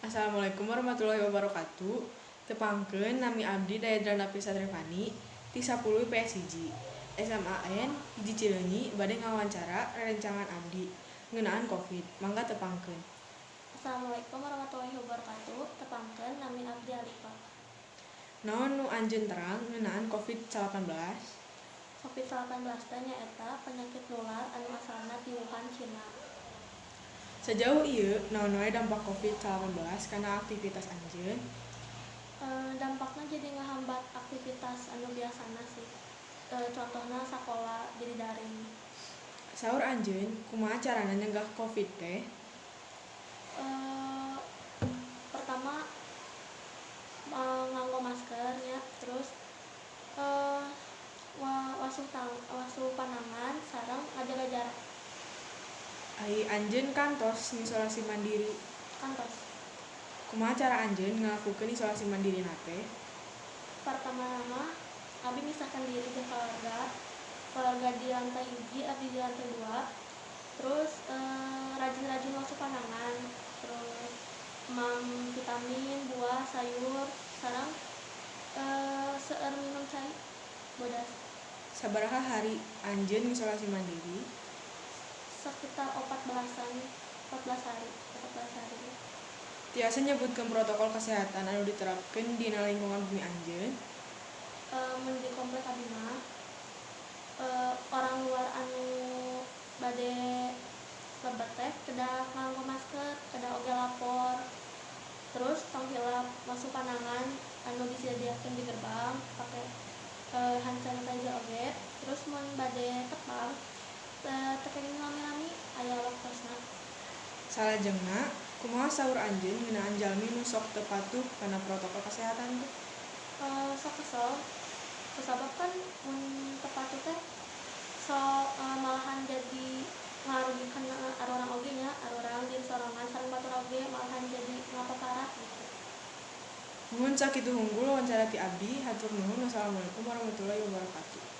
Assalamualaikum warahmatullahi wabarakatuh. Tepangkeun, nami abdi Daedra Nafisa Trevani ti 10 IPS 1 SMAN 1 Cileunyi, bade ngawawancara rerencangan abdi ngeunaan Covid. Mangga tepangkeun. Assalamualaikum warahmatullahi wabarakatuh. Tepangkeun, nami abdi Alifa. Naon nu anjeun terang ngeunaan Covid-19? Covid-19 teh nyaeta penyakit nular anu asalna ti Wuhan, Cina. Sejauh ieu, naon wae dampak Covid-19 kana aktivitas anjeun? Dampakna jadi ngahambat aktivitas anu biasana sih. Contohna sakola jadi daring. Saur anjeun, kumaha carana nyegah Covid teh? Pertama nganggo masker nya, terus wasuh panangan sareng ngajaga jarak. Ai anjeun kantos ngisolasi mandiri? Kantos. Kumaha cara anjeun ngalakukeun isolasi mandirina teh? Pertama mah abdi misahkan diri jeung keluarga. Keluarga di lantai 1, abdi di lantai 2. Terus rajin-rajin wasuh panangan, terus mam vitamin, buah, sayur, sareng seueur minum cai bodas. Sabaraha hari anjeun ngisolasi mandiri? Sekitar 14-an, 14 hari, 14 hari. Tiasa nyebutkeun protokol kesehatan anu diterapkeun dina lingkungan bumi anjeun? Mun di komplek abdi mah orang luar anu bade lebet teh kedah nganggo masker, kedah oge lapor. Terus tong hilap wasuh panangan anu disadiakeun di gerbang, pake hand sanitizer oge. Terus mun bade tepang teu kenging rame-rame, aya waktosna. Salajengna, kumaha saur anjeun ngeunaan jalmi nu sok teu patuh kana protokol kesehatan teh? Sok kesel, kusabab kan mun teu patuh teh so malahan jadi ngarugikeun arurang oge nya, arurang diri sorangan sareng batur oge malahan jadi ngapaparah gitu. Nuhun, sakitu hungkul wawancara ti abdi. Hatur nuhun. Wassalamualaikum warahmatullahi wabarakatuh.